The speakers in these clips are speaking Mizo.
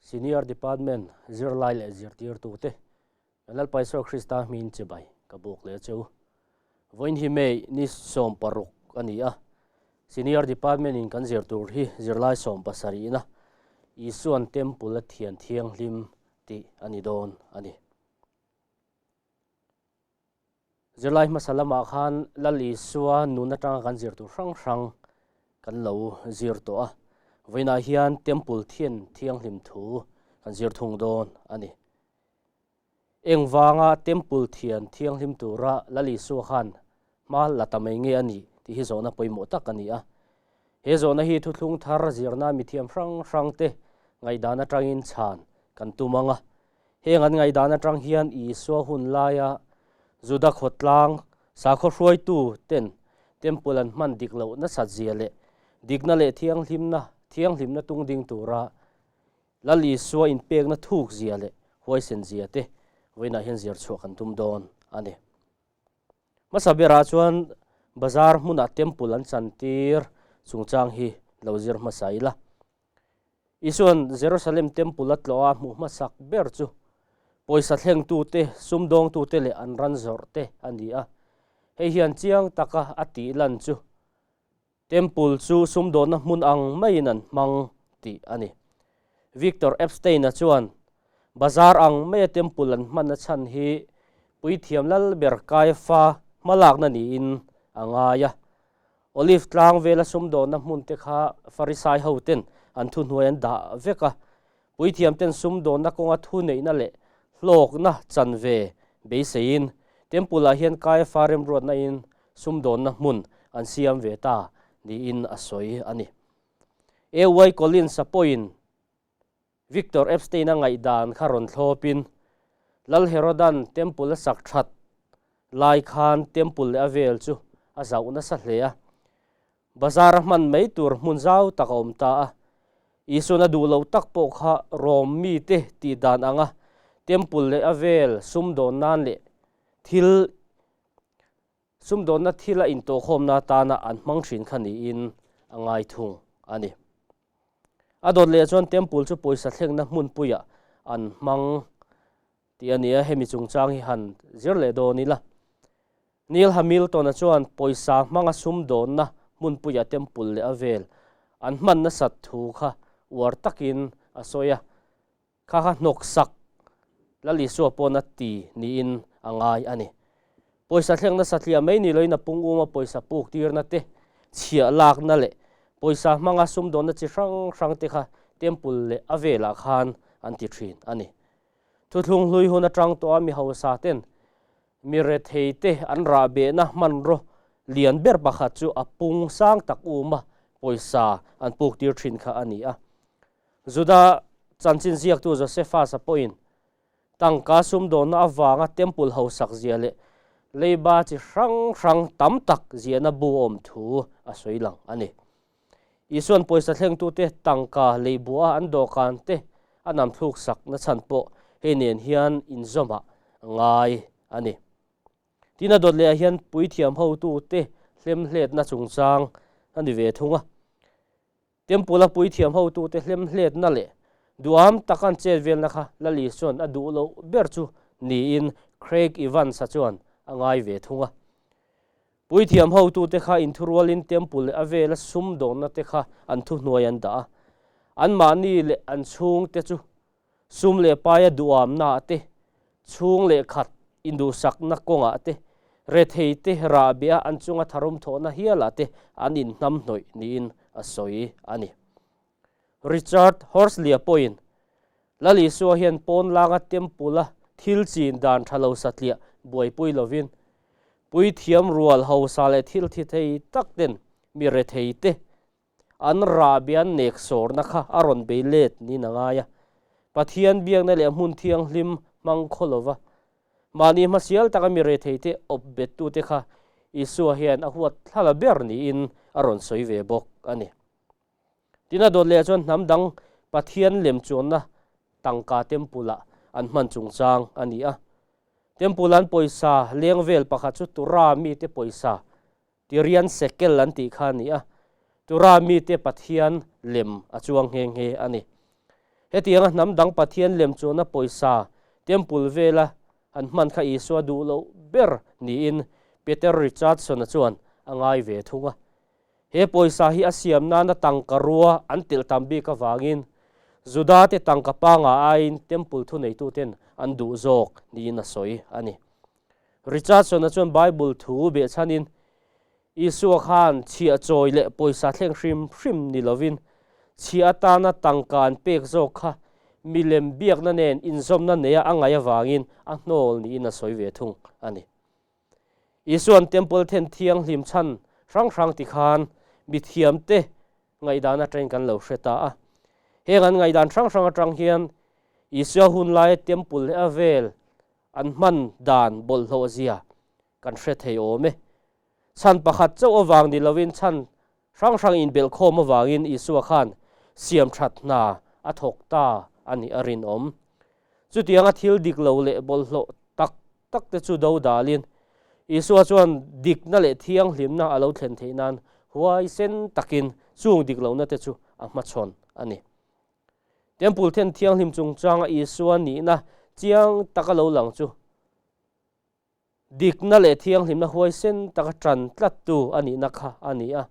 Senior Department zirlai leh zirtirtute Lalpa Isua Krista hmingin chibai ka buk leh che u. Vawiin hi May ni 16 a ni a, Senior Department in kan zir tur hi zirlai 70 na Isuan Temple a thian thianghlim tih a ni dawn a ni. Zirlai hmasa lamah khan Lal Isua nun atanga kan zir tur hrang hrang kan lo zir tawh a, vawiinah hian Temple thian thianghlim thu kan zir thung dawn a ni. Engvanga Temple thian thianghlim tura Lal Isua khan hma la ta mai nge a nih tih hi zawhna pawimawh tak a ni a. He zawhna hi thuthlung thar zirna mithiam hrang hrangte ngaihdan atangin chhan kan tum ang a. Heng an ngaihdan atang hian Isua hun laia Juda khawtlang sakhaw hruaitu ten Temple an hman dik loh nasat zia leh dikna leh thianghlimna thianghlimna tung ding tura Lal Isua inpekna thuk zia leh huaisen zia te vawiinah hian zir chhuah kan tum dawn a ni. Hmasa berah chuan bazar hmunah Temple an chantir chungchang hi lo zir hmasa ila. Isuan Jerusalem Temple a tlawh a hmuh hmasak ber chu pawisa thlengtute, sumdawngtute leh an ran zawrhte a ni a. Hei hian chiang taka a tih lan chu Temple chu sumdawnna hmun ang maiin an hmang tih a ni. Victor Epstein-a chuan bazar ang maia Temple an hmanna chhan hi puithiam lal ber Kaiafa hmalakna niin a ngai a. Olive tlang vela sumdawnna hmun te kha Farisai ho ten an thuhnuai an dah vek a, puithiam ten sumdawnna kawnga thuneihna leh hlawkna chanve beiseiin Temple ah hian Kaiafa remruatna in sumdawnna hmun an siam ve ta niin a sawi a ni. AY Collins-a pawhin Victor Epstein-a ngaihdan kha rawn thlawpin, Lal Herodan Temple a sak that lai khan Temple leh a vel chu a zauh nasa hle a. Bazar a hman mai tur hmun zau tak a awm ta a. Isuan a duh loh tak pawh kha Rom mite tih dan anga Temple leh a vel sumdawn nan leh thil Sumdawnna thil a intawhkhawmna atana an hmang thin kha niin a ngai thung a ni. A dawt leh chuan Temple chu pawisa thlengna hmunpuiah an hmang tih a ni a, hemi chungchang hi han zir leh dawn ila. Neil Hamilton-a chuan pawisa hmanga sumdawnna hmunpuiah Temple leh a vel an hman nasat thu kha uar takin a sawi a. Kha kha hnawksak Lal Isua pawn a ti niin a ngai a ni. Pawisa thlengna satliah mai ni loin a pung uma pawisa puk tirna te, chhiah lakna leh pawisa hmanga sumdawnna chi hrang hrang te kha Temple leh a velah khan an ti thin a ni. Thuthlung hlui hun atang tawh a mi hausa ten mi rethei te an rahbehna hmanraw lian ber pakhat chu a pung sang tak uma pawisa an puk tir thin kha a ni a. Juda chanchin ziaktu Josephus-a pawhin tangka sumdawnna avanga temple hausak zia leh leiba chi hrang hrang tam tak ziahna bu awm thu a sawi lang a ni. Isuan pawisa thlengtute tangka leibua an dawhkan te a namthluk sak na chhan pawh hei nen hian inzawmah ngai a ni. Tin a dawt lehah hian puithiam hotute hlemhletna chungchang a ni ve thung a. Temple-a puithiam hotute hlemhletna leh duham tak an chet velna kha Lal Isua'n a duh loh ber chu niin Craig Evans-a chuan a ngai ve thung a. Puithiam hotute kha inthurualin Temple leh a vela sumdawnna te kha an thuhnuai an dah a. Anmahni leh an chhungte chu sum leh paia duhamnaah te, chhung leh khat induhsakna kawngah te, rethei te rahbeh a an chunga tharum thawhna hialah te an inhnamhnawih niin a sawi a ni. Richard Horsley-a pawhin, Lal Isua hian pawnlanga Temple-a thil chin dan tha lo satliah buaipui lovin, puithiam rual hausa leh thil thi thei tak ten mi rethei te An rahbian nek sawrna kha a rawn bei let niin a ngai a. Pathian biakna leh hmun thianghlim hmang khaw lova mahni hmasial taka mi retheite awp bettute kha Isua hian a huat thlala ber niin a rawn sawi ve bawk a ni. Tin a dawt leh chuan hnam dang Pathian lem chuanna tangka temple-ah an hman chungchang a ni a. Temple-an pawisa leng vel pakhat chu Tura mite pawisa Tirian Shekel an tih kha a ni a, Tura mite Pathian lem a chuang nghe nghe a ni. Hetianga hnam dang Pathian lem chuanna pawisa temple vela an hman kha Isua duh loh ber niin Peter Richardson-a chuan a ngai ve thung a. He pawisa hi a siam nana tangka rua an telh tam bik avangin Juda-te tangka panga aiin temple thuneituten an duh zawk niin a sawi a ni. Richardson-a chuan Bible thu behchhanin Isua khan chhiah chawi leh pawisa thleng hrim hrim ni lovin chhiah atana tangka an pek zawk kha milem biakna nen inzawmna neia a ngaih avangin a hnawl niin a sawi ve thung a ni. Isua'n Temple then thianghlim chhan hrang hrang ti khan mithiamte ngaihdan atangin kan lo hre ta a. Heng an ngaihdan hrang hrang atang hian Isua hun laia Temple leh a vel an hman dan bawlhhlawh zia kan hre thei awm e. Chhan pakhat chauh avang ni lovin chhan hrang hrang inbelhkhawm avangin Isua khan siam that hna a thawk ta a nih a rinawm. Chutianga thil dik lo leh bawlhhlawh tak tak te chu do dalin Isua chuan dikna leh thianghlimna a lo thlen theih nan huaisen takin chung dik lohna te chu a hmachhawn a ni. Temple then thianghlim chungchanga Isua nihna chiang taka lo lang chu Dikna leh thianghlimna huaisen taka ṭan tlattu a nihna kha a ni a.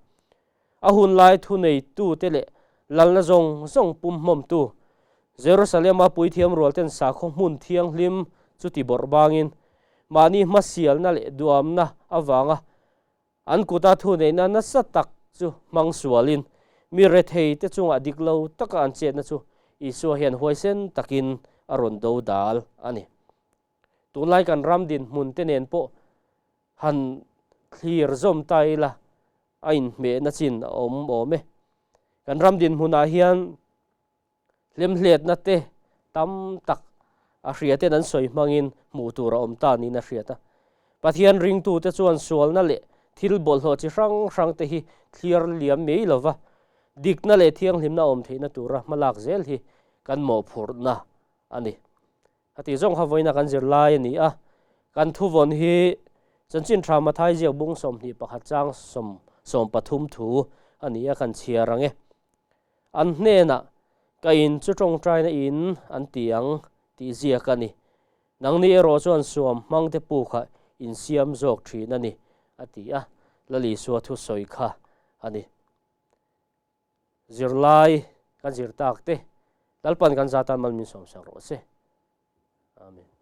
A hun lai thuneitute leh lalna zawng zawng pumhmawmtu Jerusalema puithiam rualten sakhaw hmun thianghlim chu ti bawrh bangin mahni hmasialna leh duamna avanga an kuta thuneihna nasa tak chu hmang sualin mi retheite chungah dik lo taka an chetna chu Isua hian huaisen takin a rawn do dal a ni. Tunlai kan ram dinhmun te nen pawh han thlir zawm ta ila a inhmehna chin a awm awm e. Kan ram dinhmunah hian hlemhletna te tam tak a hria ten an sawi hmangin hmuh tur a awm ta niin a hriat a. Pathian ringtute chuan sualna leh thil bawlhhlawh chi hrang hrang te hi thlir liam mai lova dikna leh thianghlimna awm theihna tura hmalak zel hi kan mawhphurhna a ni. A tih zawng kha vawiina kan zir lai a ni a, kan thuvawn hi Chanchin Tha Mathai ziak bung 21 chang 13 thu a ni a, kan chhiar ang e. An hnenah, Ka in chu tawngtaina in an ti ang tih ziak a ni. Nangni erawh chuan suam hmangte pu kha in siam zawk thin a ni, a ti a, Lal Isua thusawi kha a ni. Zirlai kan zir tak te Lalpan kan zatan mal min sawmsak rawh se. Amen.